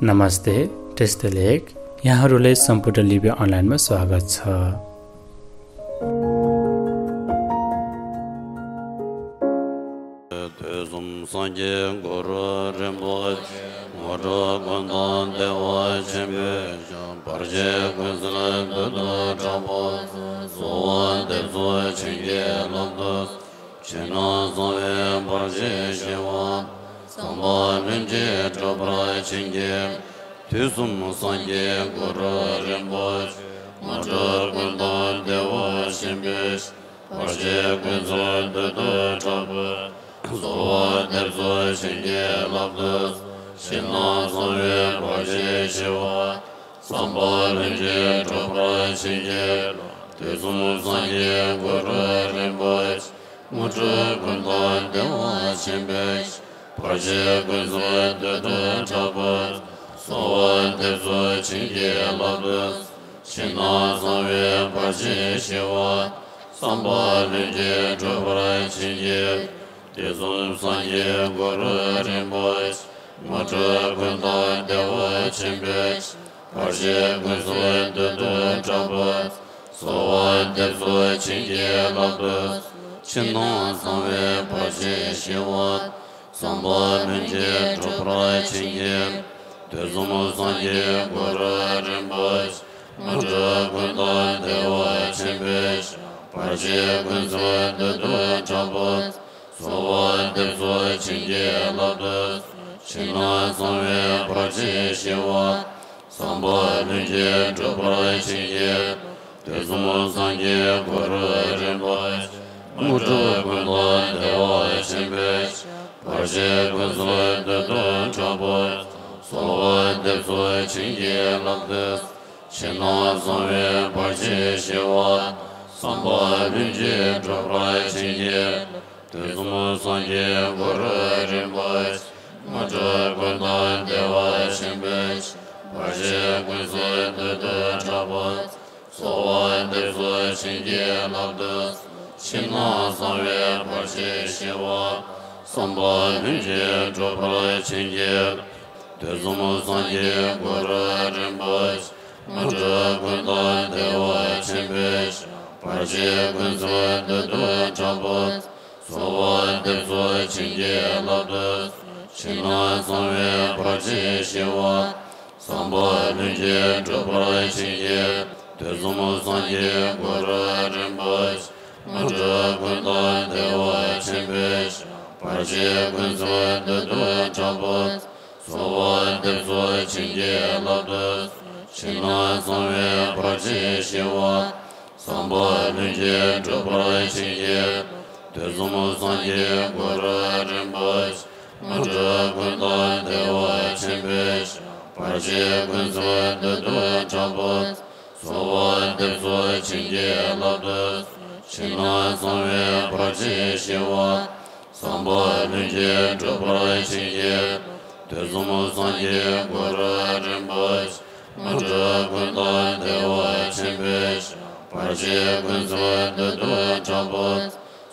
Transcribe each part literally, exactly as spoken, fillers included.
नमस्ते, བཀྲ་ཤིས་བདེ་ལེགས། यहाँहरूलाई सम्पूर्ण लिपि अनलाइनमा स्वागत छ। དུས་གསུམ་སངས་རྒྱས་གུ་རུ་རིན་པོ་ཆེ། དངོས་གྲུབ་ཀུན་བདག་བདེ་བ་ཆེན་པོའི་ཞབས། བར་ཆད་ཀུན་སེལ་བདུད་དང་དྲག་པོ་ཚུ། གསོལ་བ་འདེབས་སོ་བྱིན་གྱིས་བརླབ་ཏུ། ཕྱི་ནང་གསང་བའི་བར་ཆད་ཞི་བ། ཚངས་པ་ལྷུན་གྱིས་གྲུབ་པར་བྱིན་གྱིས། དུས་གསུམ་སངས་རྒྱས་གུ་རུ་རིན་པོ་ཆེ། དངོས་གྲུབ་ཀུན་བདག་བདེ་བ་ཆེན་པོའི་ཞབས། བར་ཆད་ཀུན་སེལ་བདུད་དང་དྲག་པོ། གསོལ་བ་འདེབས་སོ་བྱིན་གྱིས་བརླབ་ཏུ། ཕྱི་ནང་གསང་བའི་བར་ཆད་ཞི་བ། ཚངས་པ་ལྷུན་གྱིས་གྲུབ་པར་བྱིན་གྱིས། དུས་གསུམ་སངས་རྒྱས་གུ་རུ་རིན་པོ་ཆེ། དངོས་གྲུབ་ཀུན་བདག་བདེ་བ་ཆེན་པོའི་ཞབས། བར་ཆད་ཀུན་སེལ་བདུད་དང་དྲག་པོ། གསོལ་བ་འདེབས་སོ་བྱིན་གྱིས་བརླབ་ཏུ། ཕྱི་ནང་གསང་བའི་བར་ཆད་ཞི་བ། ཚངས་པ་ལྷུན་གྱིས་གྲུབ་པར་བྱིན་གྱིས། དུས་གསུམ་སངས་རྒྱས་གུ་རུ་རིན་པོ་ཆེ། དངོས་གྲུབ་ཀུན་བདག་བདེ་བ་ཆེན་པོའི་ཞབས། བར་ཆད་ཀུན་སེལ་བདུད་དང་དྲག་པོ། གསོལ་བ་འདེབས་སོ་བྱིན་གྱིས་བརླབ་ཏུ། ཕྱི་ནང་གསང་བའི་བར་ཆད་ཞི་བ། ཚངས་པ་ལྷུན་གྱིས་གྲུབ་པར་བྱིན་གྱིས། དུས་གསུམ་སངས་རྒྱས་གུ་རུ་རིན་པོ་ཆེ། དངོས་གྲུབ་ཀུན་བདག་བདེ་བ་ཆེན་པོའི་ཞབས། བར་ཆད་ཀུན་སེལ་བདུད་དང་དྲག་པོ། གསོལ་བ་འདེབས་སོ་བྱིན་གྱིས་བརླབ་ཏུ། ཕྱི་ནང་གསང་བའི་བར་ཆད་ཞི་བ། ཚངས་པ་ལྷུན་གྱིས་གྲུབ་པར་བྱིན་གྱིས། དུས་གསུམ་སངས་རྒྱས་གུ་རུ་རིན་པོ་ཆེ། དངོས་གྲུབ་ཀུན་བདག་བདེ་བ་ཆེན་པོའི་ཞབས། བར་ཆད་ཀུན་སེལ་བདུད་དང་དྲག་པོ། གསོལ་བ་འདེབས་སོ་བྱིན་གྱིས་བརླབ་ཏུ། ཕྱི་ནང་གསང་བའི་བར་ཆད་ཞི་བ། ཚངས་པ་ལྷུན་གྱིས་གྲུབ་པར་བྱིན་གྱིས། དུས་གསུམ་སངས་རྒྱས་གུ་རུ་རིན་པོ་ཆེ། དངོས་གྲུབ་ཀུན་བདག་བདེ་བ་ཆེན་པོའི་ཞབས། བར་ཆད་ཀུན་སེལ་བདུད་དང་དྲག་པོ། གསོལ་བ་འདེབས་སོ་བྱིན་གྱིས་བརླབ་ཏུ། ཕྱི་ནང་གསང་བའི་བར་ཆད་ཞི་བ། ཚངས་པ་ལྷུན་གྱིས་གྲུབ་པར་བྱིན་གྱིས། དུས་གསུམ་སངས་རྒྱས་གུ་རུ་རིན་པོ་ཆེ། དངོས་གྲུབ་ཀུན་བདག་བདེ་བ་ཆེན་པོའི་ཞབས། བར་ཆད་ཀུན་སེལ་བདུད་དང་དྲག་པོ། གསོལ་བ་འདེབས་སོ་བྱིན་གྱིས་བརླབ་ཏུ། ཕྱི་ནང་གསང་བའི་བར་ཆད་ཞི་བ། ཚངས་པ་ལྷུན་གྱིས་གྲུབ་པར་བྱིན་གྱིས། དུས་གསུམ་སངས་རྒྱས་གུ་རུ་རིན་པོ་ཆེ། དངོས་གྲུབ་ཀུན་བདག་བདེ་བ་ཆེན་པོའི་ཞབས། བར་ཆད་ཀུན་སེལ་བདུད་དང་དྲག་པོ། གསོལ་བ་འདེབས་སོ་བྱིན་གྱིས་བརླབ་ཏུ། ཕྱི་ནང་གསང་བའི་བར་ཆད་ཞི་བ། ཚངས་པ་ལྷུན་གྱིས་གྲུབ་པར་བྱིན་གྱིས། དུས་གསུམ་སངས་རྒྱས་གུ་རུ་རིན་པོ་ཆེ། དངོས་གྲུབ་ཀུན་བདག་བདེ་བ་ཆེན་པོའི་ཞབས། བར་ཆད་ཀུན་སེལ་བདུད་དང་དྲག་པོ། གསོལ་བ་འདེབས་སོ་བྱིན་གྱིས་བརླབ་ཏུ། ཕྱི་ནང་གསང་བའི་བར་ཆད་ཞི་བ། ཚངས་པ་ལྷུན་གྱིས་གྲུབ་པར་བྱིན་གྱིས། དུས་གསུམ་སངས་རྒྱས་གུ་རུ་རིན་པོ་ཆེ། དངོས་གྲུབ་ཀུན་བདག་བདེ་བ་ཆེན་པོའི་ཞབས། བར་ཆད་ཀུན་སེལ་བདུད་དང་དྲག་པོ།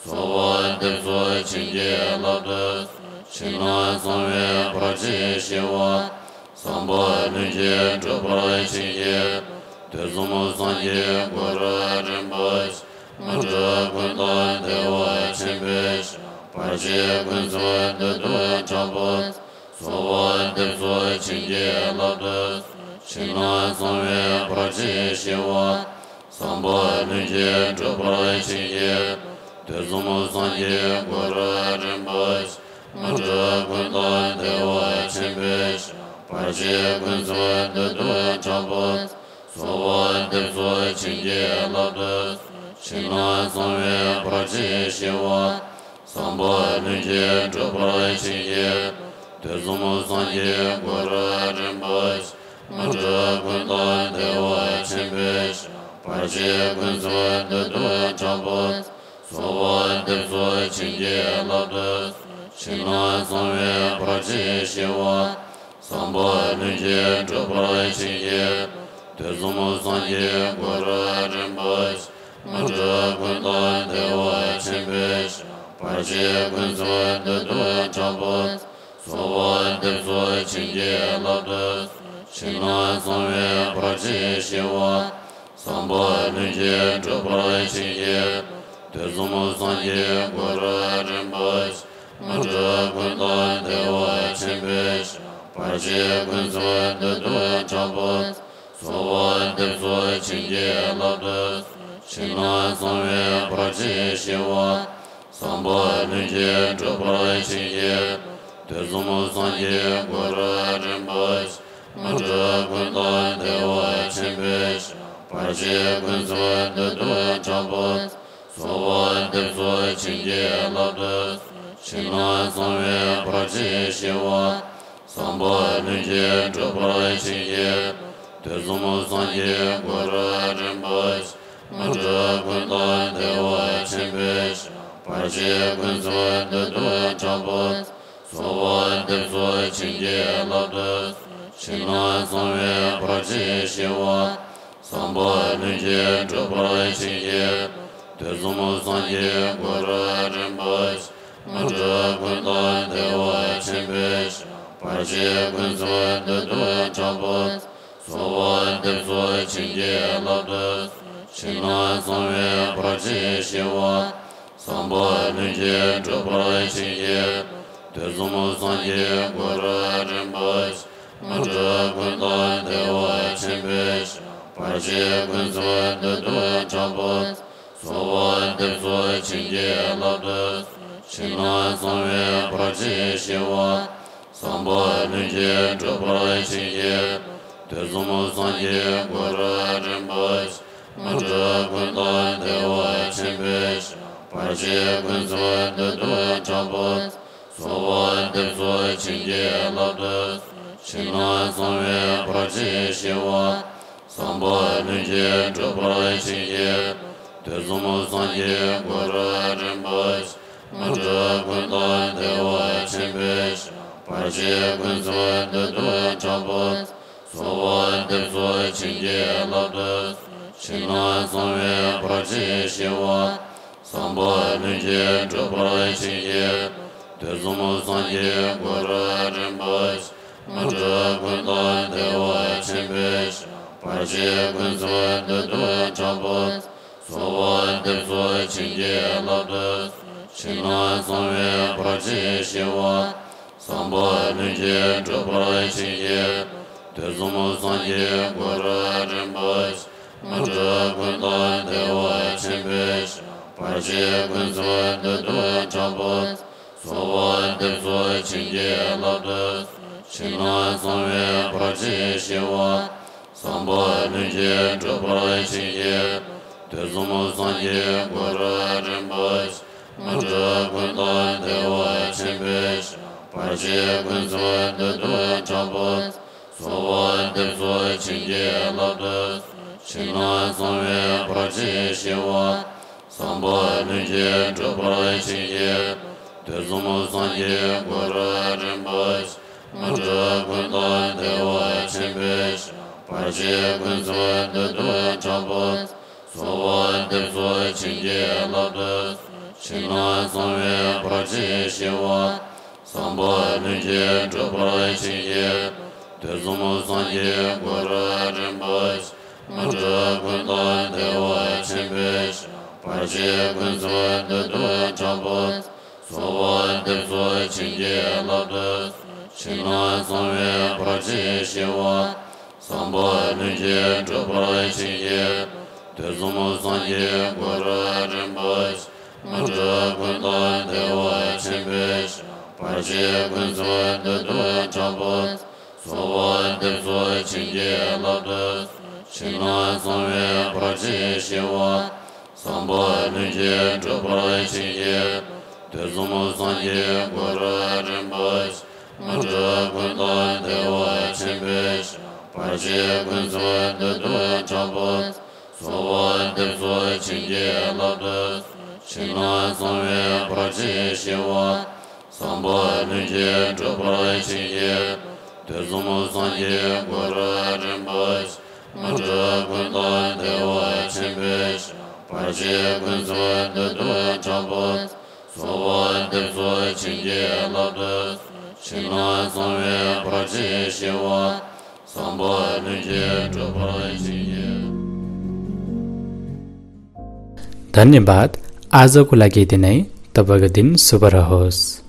གསོལ་བ་འདེབས་སོ་བྱིན་གྱིས་བརླབ་ཏུ། ཕྱི་ནང་གསང་བའི་བར་ཆད་ཞི་བ། ཚངས་པ་ལྷུན་གྱིས་གྲུབ་པར་བྱིན་གྱིས། དུས་གསུམ་སངས་རྒྱས་གུ་རུ་རིན་པོ་ཆེ། དངོས་གྲུབ་ཀུན་བདག་བདེ་བ་ཆེན་པོའི་ཞབས། བར་ཆད་ཀུན་སེལ་བདུད་དང་དྲག་པོ། གསོལ་བ་འདེབས་སོ་བྱིན་གྱིས་བརླབ་ཏུ། ཕྱི་ནང་གསང་བའི་བར་ཆད་ཞི་བ། ཚངས་པ་ལྷུན་གྱིས་གྲུབ་པར་བྱིན་གྱིས། དུས་གསུམ་སངས་རྒྱས་གུ་རུ་རིན་པོ་ཆེ། དངོས་གྲུབ་ཀུན་བདག་བདེ་བ་ཆེན་པོའི་ཞབས། བར་ཆད་ཀུན་སེལ་བདུད་དང་དྲག་པོ། གསོལ་བ་འདེབས་སོ་བྱིན་གྱིས་བརླབ་ཏུ། ཕྱི་ནང་གསང་བའི་བར་ཆད་ཞི་བ། ཚངས་པ་ལྷུན་གྱིས་གྲུབ་པར་བྱིན་གྱིས། དུས་གསུམ་སངས་རྒྱས་གུ་རུ་རིན་པོ་ཆེ། དངོས་གྲུབ་ཀུན་བདག་བདེ་བ་ཆེན་པོའི་ཞབས། བར་ཆད་ཀུན་སེལ་བདུད་དང་དྲག་པོ། གསོལ་བ་འདེབས་སོ་བྱིན་གྱིས་བརླབ་ཏུ། ཕྱི་ནང་གསང་བའི་བར་ཆད་ཞི་བ། ཚངས་པ་ལྷུན་གྱིས་གྲུབ་པར་བྱིན་གྱིས། དུས་གསུམ་སངས་རྒྱས་གུ་རུ་རིན་པོ་ཆེ། དངོས་གྲུབ་ཀུན་བདག་བདེ་བ་ཆེན་པོའི་ཞབས། བར་ཆད་ཀུན་སེལ་བདུད་དང་དྲག་པོ། གསོལ་བ་འདེབས་སོ་བྱིན་གྱིས་བརླབ་ཏུ་གསོལ། ཕྱི་ནང་གསང་བའི་བར་ཆད་ཞི་བ། བསམ་པ་ལྷུན་གྱིས་འགྲུབ་པར་བྱིན་གྱིས་བརླབ་ཏུ། དུས་གསུམ་སངས་རྒྱས་གུ་རུ་རིན་པོ་ཆེ། དངོས་གྲུབ་ཀུན་བདག་བདེ་བ་ཆེན་པོའི་ཞིང་། བར་ཆད་ཀུན་སེལ་བདུད་འདུལ་དྲག་པོ། གསོལ་བ་འདེབས་སོ་བྱིན་གྱིས་བརླབ་ཏུ་གསོལ། ཕྱི་ནང་གསང་བའི་བར་ཆད་ཞི་བ། བསམ་པ་ལྷུན་གྱིས་འགྲུབ་པར་བྱིན་གྱིས་བརླབ་ཏུ། དུས་གསུམ་སངས་རྒྱས་གུ་རུ་རིན་པོ་ཆེ། དངོས་གྲུབ་ཀུན་བདག་བདེ་བ་ཆེན་པོའི་ཞིང་། བར་ཆད་ཀུན་སེལ་བདུད་འདུལ་དྲག་པོ། གསོལ་བ་འདེབས་སོ་བྱིན་གྱིས་བརླབ་ཏུ་གསོལ། ཕྱི་ནང་གསང་བའི་བར་ཆད་ཞི་བ། བསམ་པ་ལྷུན་གྱིས་འགྲུབ་པར་བྱིན་གྱིས་བརླབ་ཏུ། དུས་གསུམ་སངས་རྒྱས་གུ་རུ་རིན་པོ་ཆེ། དངོས་གྲུབ་ཀུན་བདག་བདེ་བ་ཆེན་པོའི་ཞིང་། བར་ཆད་ཀུན་སེལ་བདུད་འདུལ་དྲག་པོ། གསོལ་བ་འདེབས་སོ་བྱིན་གྱིས་བརླབ་ཏུ་གསོལ། ཕྱི་ནང་གསང་བའི་བར་ཆད་ཞི་བ། བསམ་པ་ལྷུན་གྱིས་འགྲུབ་པར་བྱིན་གྱིས་བརླབ་ཏུ། དུས་གསུམ་སངས་རྒྱས་གུ་རུ་རིན་པོ་ཆེ། དངོས་གྲུབ་ཀུན་བདག་བདེ་བ་ཆེན་པོའི་ཞིང་། བར་ཆད་ཀུན་སེལ་བདུད་འདུལ་དྲག་པོ། གསོལ་བ་འདེབས་སོ་བྱིན་གྱིས་བརླབ་ཏུ་གསོལ། ཕྱི་ནང་གསང་བའི་བར་ཆད་ཞི་བ། བསམ་པ་ལྷུན་གྱིས་འགྲུབ་པར་བྱིན་གྱིས་བརླབ་ཏུ། དུས་གསུམ་སངས་རྒྱས་གུ་རུ་རིན་པོ་ཆེ། དངོས་གྲུབ་ཀུན་བདག་བདེ་བ་ཆེན་པོའི་ཞིང་། བར་ཆད་ཀུན་སེལ་བདུད་འདུལ་དྲག་པོ། གསོལ་བ་འདེབས་སོ་བྱིན་གྱིས་བརླབ་ཏུ་གསོལ། ཕྱི་ནང་གསང་བའི་བར་ཆད་ཞི་བ། བསམ་པ་ལྷུན་གྱིས་འགྲུབ་པར་བྱིན་གྱིས་བརླབ་ཏུ། དུས་གསུམ་སངས་རྒྱས་གུ་རུ་རིན་པོ་ཆེ། དངོས་གྲུབ་ཀུན་བདག་བདེ་བ་ཆེན་པོའི་ཞིང་། བར་ཆད་ཀུན་སེལ་བདུད་འདུལ་དྲག་པོ། གསོལ་བ་འདེབས་སོ་བྱིན་གྱིས་བརླབ་ཏུ་གསོལ། ཕྱི་ནང་གསང་བའི་བར་ཆད་ཞི་བ། བསམ་པ་ལྷུན་གྱིས་འགྲུབ་པར་བྱིན་གྱིས་བརླབ་ཏུ། དུས་གསུམ་སངས་རྒྱས་གུ་རུ་རིན་པོ་ཆེ། དངོས་གྲུབ་ཀུན་བདག་བདེ་བ་ཆེན་པོའི་ཞིང་། བར་ཆད་ཀུན་སེལ་བདུད་འདུལ་དྲག་པོ། གསོལ་བ་འདེབས་སོ་བྱིན་གྱིས་བརླབ་ཏུ་གསོལ། ཕྱི་ནང་གསང་བའི་བར་ཆད་ཞི་བ། བསམ་པ་ལྷུན་གྱིས་འགྲུབ་པར་བྱིན་གྱིས་བརླབ་ཏུ། དུས་གསུམ་སངས་རྒྱས་གུ་རུ་རིན་པོ་ཆེ། དངོས་གྲུབ་ཀུན་བདག་བདེ་བ་ཆེན་པོའི་ཞིང་། བར་ཆད་ཀུན་སེལ་བདུད་འདུལ་དྲག་པོ། གསོལ་བ་འདེབས་སོ་བྱིན་གྱིས་བརླབ་ཏུ་གསོལ། ཕྱི་ནང་གསང་བའི་བར་ཆད་ཞི་བ། བསམ་པ་ལྷུན་གྱིས་འགྲུབ་པར་བྱིན་གྱིས་བརླབ་ཏུ། དུས་གསུམ་སངས་རྒྱས་གུ་རུ་རིན་པོ་ཆེ། དངོས་གྲུབ་ཀུན་བདག་བདེ་བ་ཆེན་པོའི་ཞིང་། བར་ཆད་ཀུན་སེལ་བདུད་འདུལ་དྲག་པོ། གསོལ་བ་འདེབས་སོ་བྱིན་གྱིས་བརླབ་ཏུ་གསོལ། ཕྱི་ནང་གསང་བའི་བར་ཆད་ཞི་བ། བསམ་པ་ལྷུན་གྱིས་འགྲུབ་པར་བྱིན་གྱིས་བརླབ་ཏུ། དུས་གསུམ་སངས་རྒྱས་གུ་རུ་རིན་པོ་ཆེ། དངོས་གྲུབ་ཀུན་བདག་བདེ་བ་ཆེན་པོའི་ཞིང་། བར་ཆད་ཀུན་སེལ་བདུད་འདུལ་དྲག་པོ། གསོལ་བ་འདེབས་སོ་བྱིན་གྱིས་བརླབ་ཏུ་གསོལ། ཕྱི་ནང་གསང་བའི་བར་ཆད་ཞི་བ། བསམ་པ་ལྷུན་གྱིས་འགྲུབ་པར་བྱིན་གྱིས་བརླབ་ཏུ། དུས་གསུམ་སངས་རྒྱས་གུ་རུ་རིན་པོ་ཆེ། དངོས་གྲུབ་ཀུན་བདག་བདེ་བ་ཆེན་པོའི་ཞིང་། བར་ཆད་ཀུན་སེལ་བདུད་འདུལ་དྲག་པོ། གསོལ་བ་འདེབས་སོ་བྱིན་གྱིས་བརླབ་ཏུ་གསོལ། ཕྱི་ནང་གསང་བའི་བར་ཆད་ཞི་བ། བསམ་པ་ལྷུན་གྱིས་འགྲུབ་པར་བྱིན་གྱིས་བརླབ་ཏུ། དུས་གསུམ་སངས་རྒྱས་གུ་རུ་རིན་པོ་ཆེ། དངོས་གྲུབ་ཀུན་བདག་བདེ་བ་ཆེན་པོའི་ཞིང་། བར་ཆད་ཀུན་སེལ་བདུད་འདུལ་དྲག་པོ། གསོལ་བ་འདེབས་སོ་བྱིན་གྱིས་བརླབ་ཏུ་གསོལ། ཕྱི་ནང་གསང་བའི་བར་ཆད་ཞི་བ། བསམ་པ་ལྷུན་གྱིས་འགྲུབ་པར་བྱིན་གྱིས་བརླབ་ཏུ། དུས་གསུམ་སངས་རྒྱས་གུ་རུ་རིན་པོ་ཆེ། དངོས་གྲུབ་ཀུན་བདག་བདེ་བ་ཆེན་པོའི་ཞིང་། བར་ཆད་ཀུན་སེལ་བདུད་འདུལ་དྲག་པོ། གསོལ་བ་འདེབས་སོ་བྱིན་གྱིས་བརླབ་ཏུ་གསོལ། ཕྱི་ནང་གསང་བའི་བར་ཆད་ཞི་བ། བསམ་པ་ལྷུན་གྱིས་འགྲུབ་པར་བྱིན་གྱིས་བརླབ་ཏུ། དུས་གསུམ་སངས་རྒྱས་གུ་རུ་རིན་པོ་ཆེ། དངོས་གྲུབ་ཀུན་བདག་བདེ་བ་ཆེན་པོའི་ཞིང་། བར་ཆད་ཀུན་སེལ་བདུད་འདུལ་དྲག་པོ། གསོལ་བ་འདེབས་སོ་བྱིན་གྱིས་བརླབ་ཏུ་གསོལ། ཕྱི་ནང་གསང་བའི་བར་ཆད་ཞི་བ། བསམ་པ་ལྷུན་གྱིས་འགྲུབ་པར་བྱིན་གྱིས་བརླབ་ཏུ། དུས་གསུམ་སངས་རྒྱས་གུ་རུ་རིན་པོ་ཆེ། དངོས་གྲུབ་ཀུན་བདག་བདེ་བ་ཆེན་པོའི་ཞིང་། བར་ཆད་ཀུན་སེལ་བདུད་འདུལ་དྲག་པོ། གསོལ་བ་འདེབས་སོ་བྱིན་གྱིས་བརླབ་ཏུ་གསོལ། ཕྱི་ནང་གསང་བའི་བར་ཆད་ཞི་བ། བསམ་པ་ལྷུན་གྱིས་གྲུབ་པར་བྱིན་གྱིས། धन्यवाद। आजको लागि यति नै। तपाईँको दिन शुभ रहोस्।